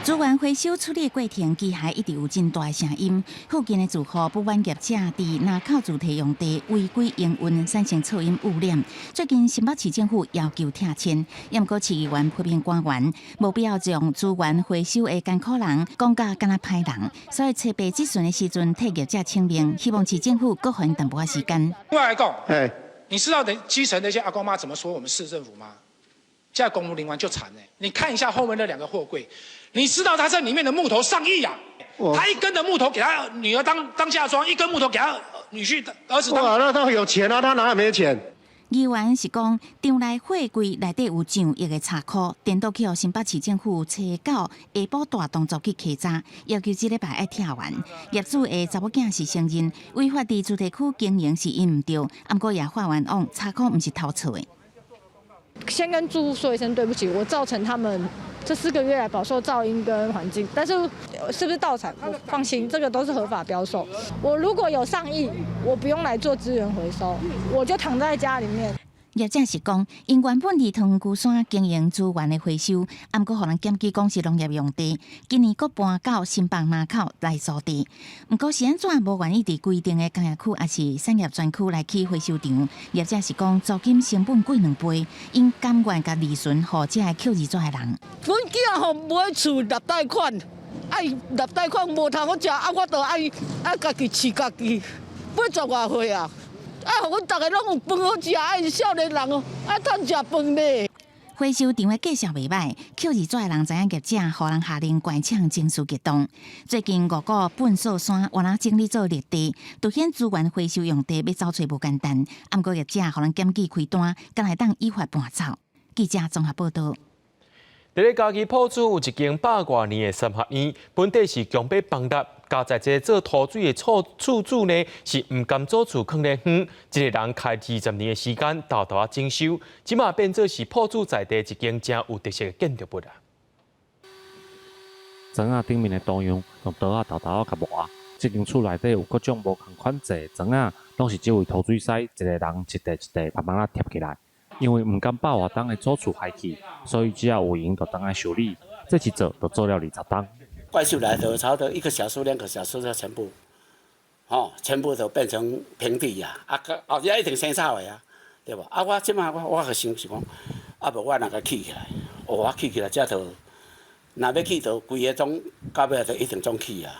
資源回收處理過程，機械一直有真大聲音。附近的住戶不滿業者佇林口住宅用地違規營運，產生噪音污染。最近新北市政府要求拆遷，毋過市議員批評官員無必要將資源回收的艱苦人講甲敢若歹人，所以初八質詢的時陣替業者請命，希望市政府閣予𪜶淡薄仔時間。我來講，你知道的基層那些阿公媽怎麼說我們市政府嗎？現在公務人員就慘嘞，你看一下後面那兩個貨櫃，你知道他這裡面的木頭上億啊！他一根的木頭給他女兒當嫁妝，一根木頭給他女婿兒子當。哇，那他有錢啊，他哪沒錢？議員是講，場內貨櫃內底有上億的倉庫，顛倒去予新北市政府初九下晡大動作去稽查，要求這禮拜愛拆完。業主的查某囝是承認違法佇住宅區經營是𪜶毋對，毋過也發願講倉庫毋是偷厝的。先跟住戶說一聲對不起，我造成他們這4個月來飽受噪音跟環境，但是是不是盜採？我放心，這個都是合法標售。我如果有上億，我不用來做資源回收，我就躺在家裡面。業者是講，𪜶原本佇桃園龜山經營資源的回收，毋過予人檢舉講是農業用地，今年閣搬到新北林口來租地。毋過是按怎無願意佇規定的工業區，抑是產業專區來起回收場？業者是講租金成本貴兩倍，𪜶甘願共利潤予這个抾字紙的人。阮囝吼買厝納貸款，愛納貸款無通好食，啊，我都愛愛家己飼家己，八十外歲啊。啊！予阮逐家攏有飯好食，愛少年人哦，愛通食飯咧。回收場的價數袂䆀，抾字紙的人知影業者，予人下令關廠情緒激動。最近五股糞掃山，原來整理做綠地，凸顯資源回收用地欲走揣無簡單。毋過業者予人檢舉開單，敢會當依法搬走。記者綜合報道。佇咧嘉義埔子有一間百外年的三合院，本底是強迫崩塌，加在這個做塗水的厝主呢，是毋甘祖厝囥咧遠，一个人開20年的時間，沓沓仔整修，這馬變做是埔子在地一間誠有特色的建築物啊。磚仔頂面的圖樣用刀仔沓沓仔共磨。這間厝內底有各種無仝款做的磚仔，攏是這位塗水師一個人一塊一塊慢慢仔疊起來。因為毋甘百外冬的祖厝害去，所以只要有閒就轉來修理。這一做就做了20冬。怪獸來的差不多一個小時、2個小時就全部，吼，全部都變成平地啊！啊，後日一定生草的啊，對無？啊，我這馬我我想是講，啊無我若共起起來，哦，我起起來，這就若欲起，就規个總到尾就一定總起啊。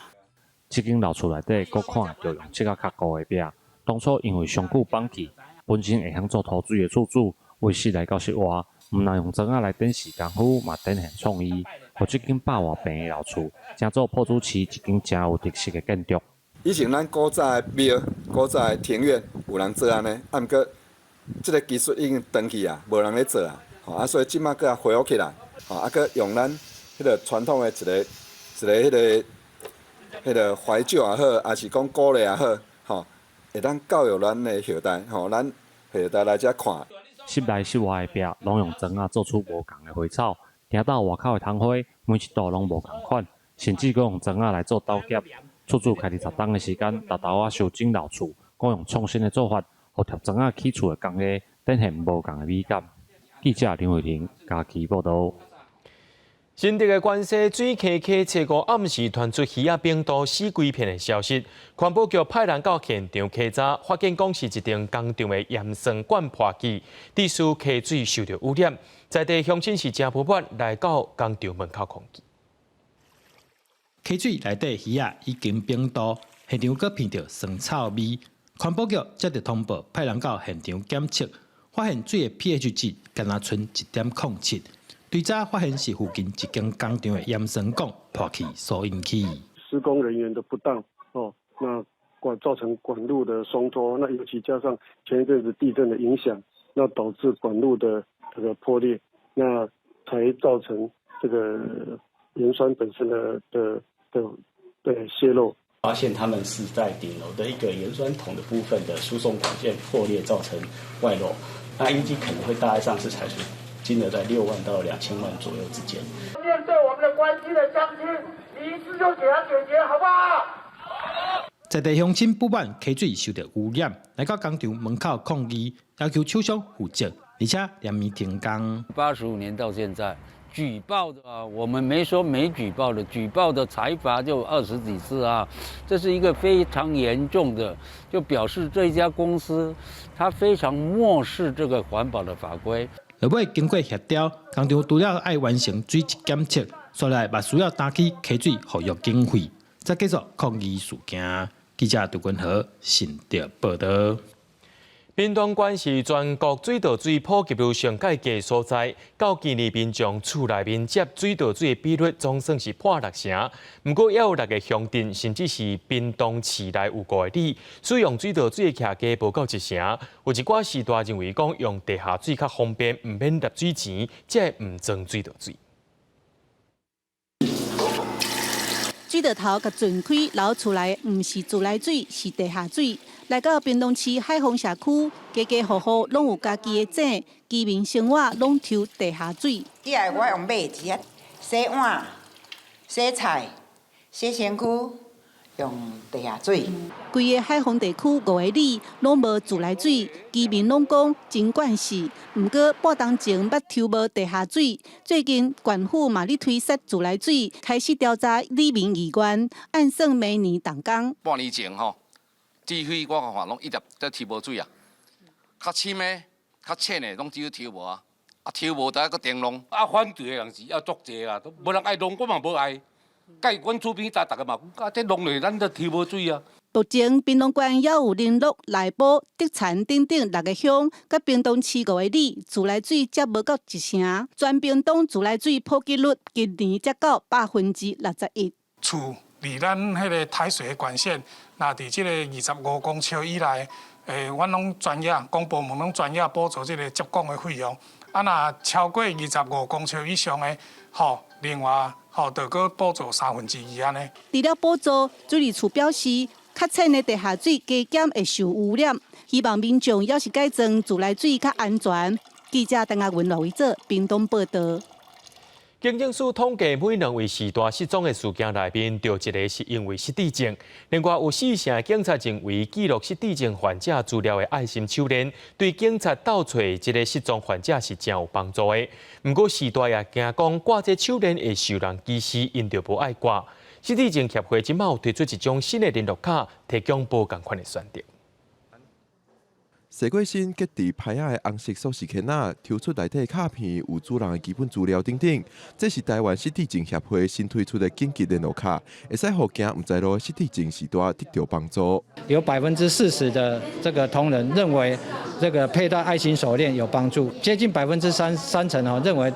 這間老厝內底，閣看著用漆仔較高的壁。當初因為上久放棄，本身會曉做塗水的厝主。為室內到室外，毋但用磚仔來展示功夫，嘛展現創意，予這間百外坪的老厝，成做埔子市一間誠有特色的建築。以前咱古早的廟、古早的庭院有人做按呢，啊，毋過這个技術已經斷去啊，無人咧做啊，吼啊，所以這馬閣恢復起來，吼啊，閣用咱彼个傳統的一个一个彼个彼个懷舊也好，抑是講鼓勵也好，吼，會當教育咱的後代，吼，咱後代來遮看。室內室外的壁攏用磚仔做出無仝的花草，聽到外口的窗花每一道攏無仝款，甚至閣用磚仔來做斗夾。厝主開20冬的時間，沓沓仔修整老厝，閣用創新的做法，予疊磚仔起厝的工藝展現無仝的美感。記者林慧婷嘉義報導。新竹的關西水坑溪初五暗時傳出魚仔冰毒死規片的消息，環保局派人到現場稽查，發現講是一間工廠的鹽酸罐破去，致使溪水受著污染。在地鄉親是誠不滿，來到工廠門口抗議。溪水內底魚仔已經冰凍，現場閣鼻著酸臭味。環保局接著通報，派人到現場檢測，發現水的 pH 值敢若賰1.07。追查發現是附近一間工廠的鹽酸管破去所引起。施工人員的不當哦，那管造成管路的鬆脫，那尤其加上前一陣子地震的影響，那導致管路的這個破裂，那才造成這個鹽酸本身的洩漏。發現他們是在頂樓的一個鹽酸桶的部分的輸送管線破裂，造成外漏。那預計可能會大概上次拆除金額在6萬到2000萬左右之間。面對我們的關心的鄉親，你一次就給他解決，好不好？在地鄉親不滿溪水受著汙染，來到工廠門口抗議，要求廠商負責，而且連綿停工。85年到現在，舉報的啊，我們沒說沒舉報的，舉報的裁罰就20幾次啊，這是一個非常嚴重的，就表示這家公司它非常漠視這個環保的法規。落尾經過協調，工廠除了愛完成水質檢測，煞來嘛需要擔起溪水復育經費，才結束抗議事件。記者杜君和新竹報導。屏東縣是全國水道水普及率上蓋低所在，到今年民眾厝內面接水道水的比率總算是破六成。毋過，猶有六個鄉鎮，甚至是屏東市內有五個里，使用水道水的額無夠一成。有一寡序大認為講用地下水較方便，毋免納水錢，才會毋裝水道水。水道頭共轉開流出來，毋是自來水，是地下水。來到屏東市海豐社區，家家戶戶攏有家己的井，居民生活攏抽地下水。以來我用馬子啊，洗碗、洗菜、洗身軀，用地下水。規个海豐地區五个里攏無自來水，居民攏講真慣勢。毋過半冬前捌抽無地下水，最近縣府嘛咧推設自來水，開始調查里民意願，按算明年動工。半年前吼，水費我看攏一直在抽無水啊，較深的、較淺的攏只有抽無啊，啊抽無就愛閣重弄。啊，反對的人是猶足濟啦，無人愛弄，我嘛無愛。佮阮厝邊逐逐个嘛，啊，這弄落咱都抽無水啊。目前屏東縣猶有麟洛、內埔、竹田等等六个鄉，佮屏東市五个里自來水才無夠一成。全屏東自來水普及率今年才到61%。厝離咱彼个台水的管線，若佇這个25公尺以內，阮攏專業公部門攏專業補助這个接管的費用。啊，若超過25公尺以上的，吼，另外吼，就閣補助2/3按呢。除了補助，水利署表示，較淺的地下水加減會受污染，希望民眾猶是改裝自來水較安全。記者鄧亞文、羅維哲屏東報導。警政署統計，每兩位序大失蹤的事件內面，著一个是因為失智症。另外有四成的警察認為，記錄失智症患者資料的愛心手鏈，對警察鬥揣這个失蹤患者是誠有幫助的。毋過序大也驚講掛這手鏈會受人歧視，𪜶就無愛掛。失智症協會這馬有推出一種新的聯絡卡，提供無仝款的選擇。謝過身結佇牌仔的紅色鎖匙圈仔，抽出內底卡片有主人的基本資料等等。這是台灣失智症協會新推出的緊急聯絡卡，會使予行毋知路的失智症序大得著幫助。有40%的這個同仁認為這個佩戴愛心手鏈有幫助，接近三成哦認為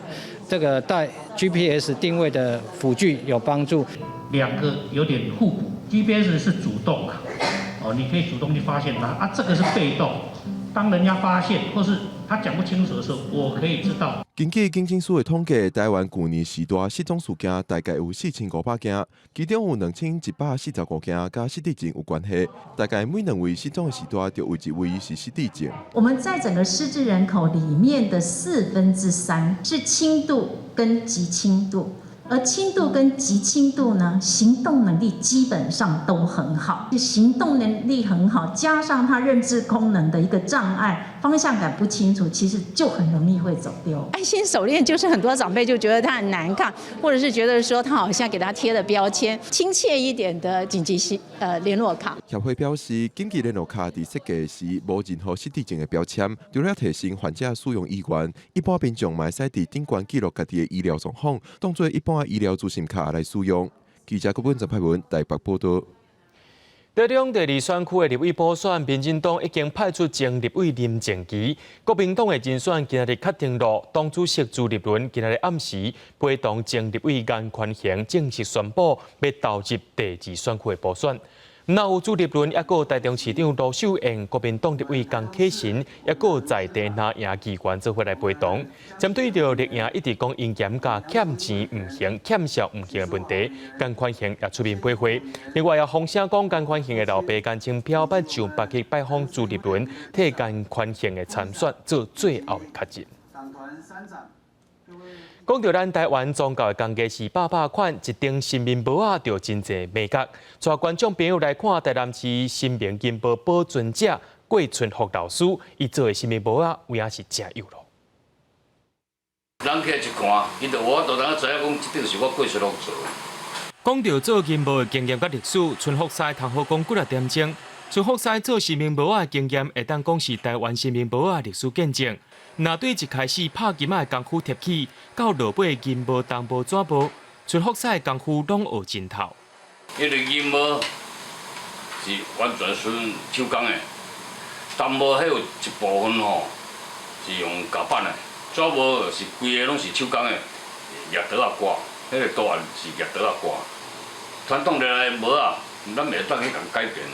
這個戴 GPS 定位的輔具有幫助。兩個有點互補，GPS 是主動啊，哦，你可以主動去發現它，啊，這個是被動。當人家發現或是他講不清楚的時候，我可以知道。根據警政署的統計，台灣舊年序大失蹤事件大概有4500件，其中有2145件佮失智症有關係。大概每兩位失蹤的序大，就有一位是失智症。我們在整個失智人口裡面的3/4是輕度跟極輕度。而輕度跟極輕度呢，行動能力基本上都很好，行動能力很好，加上他認知功能的一個障礙，方向感不清楚，其實就很容易會走丟。愛心手鏈就是很多長輩就覺得它很難看，或者是覺得說他好像給他貼了標籤，親切一點的緊急聯絡卡。協會表示，緊急聯絡卡佇設計時無任何失智症的標籤，除了提升患者使用意願，一般民眾嘛會使佇頂懸記錄家己的醫療狀況，當做一般醫療資訊卡來使用。記者郭本陳派文台北報導。台中第二選區的立委補選，民進黨已經派出前立委林靜儀，國民黨的人選今仔日確定囉，黨主席朱立倫今仔日暗時陪同前立委顏寬恆正式宣布欲投入第二選區的補選。若有朱立倫，抑閣有台中市長盧秀燕、國民黨立委江啟臣，抑閣有在地藍營議員做伙來陪同。針對著綠營一直講𪜶減價欠錢毋還、欠數毋還的問題，顏寬恆也出面回話。另外也風聲講顏寬恆的老爸顏清標捌上北去拜訪朱立倫，替顏寬恆的參選做最後的確認。講到咱台灣宗教的工藝是百百款，一頂神明帽仔就真濟眉角。帶觀眾朋友來看台南市神明金帽保存者郭春福老師，伊做的神明帽仔有影是誠幼咯。人起來一看，伊就有法度通知影講，這頂是我郭春福做的。講到做金帽的經驗佮歷史，春福師通好講幾若點鐘。春福師做神明帽仔的經驗，會當講是台灣神明帽仔歷史見證。若對一開始拍金仔的功夫提起，到落尾金帽、銅帽、紙帽，春福師的功夫攏學真透。因為銀帽是完全純手工的，銅帽彼有一部分吼是用夾板的，紙帽是規个攏是手工的，鑿刀仔掛，彼個圖案是鑿刀仔掛。傳統的帽仔，咱袂當去共改變。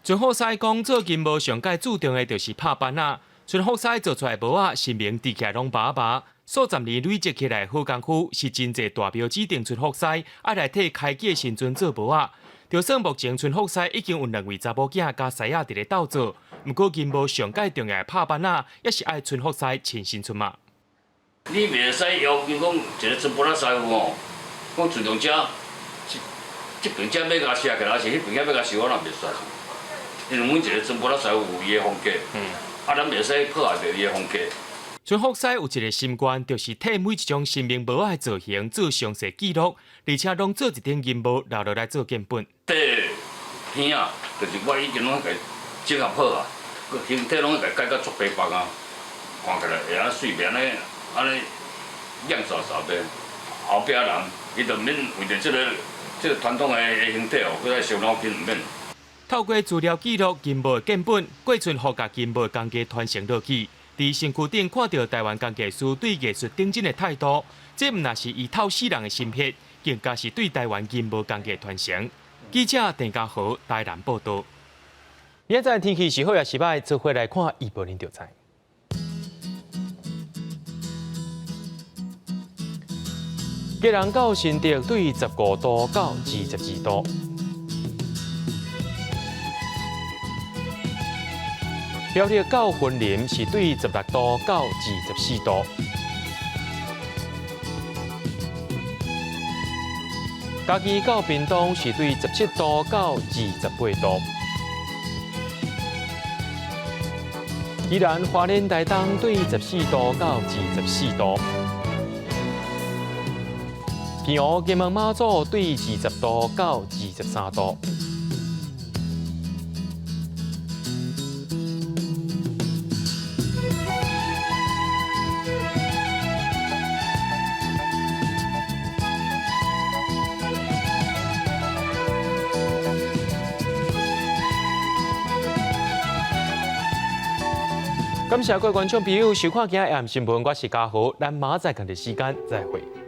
春福師講做金帽上蓋注重的就是拍板仔。春福師做出來帽仔，神明戴起來攏白白。數十年累積起來好功夫，是真濟大廟指定春福師愛來替開基的神尊做帽仔。就算目前春福師已經有兩位查某囝佮師仔佇咧鬥做，毋過金帽上蓋重要的拍板仔，也是愛春福師親身出馬。你袂使要求講一個傳播仔師傅吼，講自從這這邊這欲共寫起來，還是彼邊遐欲共修，我若袂使。因為每一個傳播仔師傅有伊的風格。啊，咱袂使破壞著伊的風格。春福師有一個心願，就是替每一種神明帽仔的造型做詳細記錄，而且攏做一頂銀帽留落來做建本。這片仔就是我已經攏共整合好啊，閣形體攏共改甲足白白啊，看起來會按媠，袂按呢按呢亮煞煞的。後壁人伊就免為著這個傳統的形體哦，閣來傷腦筋，毋免。透過資料記錄金帽的建本，郭春福共金帽工藝傳承落去。佇身軀頂看著台灣工藝師對藝術頂真的態度，這毋但是伊透死人的心血，更加是對台灣金帽工藝傳承。記者鄭家豪台南報導。明仔載天氣是好抑是䆀，做伙來看預報恁就知。基隆到新竹對15度到22度。苗栗到雲林是對16度到24度，嘉義到屏東是對17度到28度，宜蘭花蓮台東對14度到24度，澎湖金門馬祖對20度到23度。感謝各位觀眾朋友收看今日的新聞，我是嘉豪，咱明仔載仝個時間再會。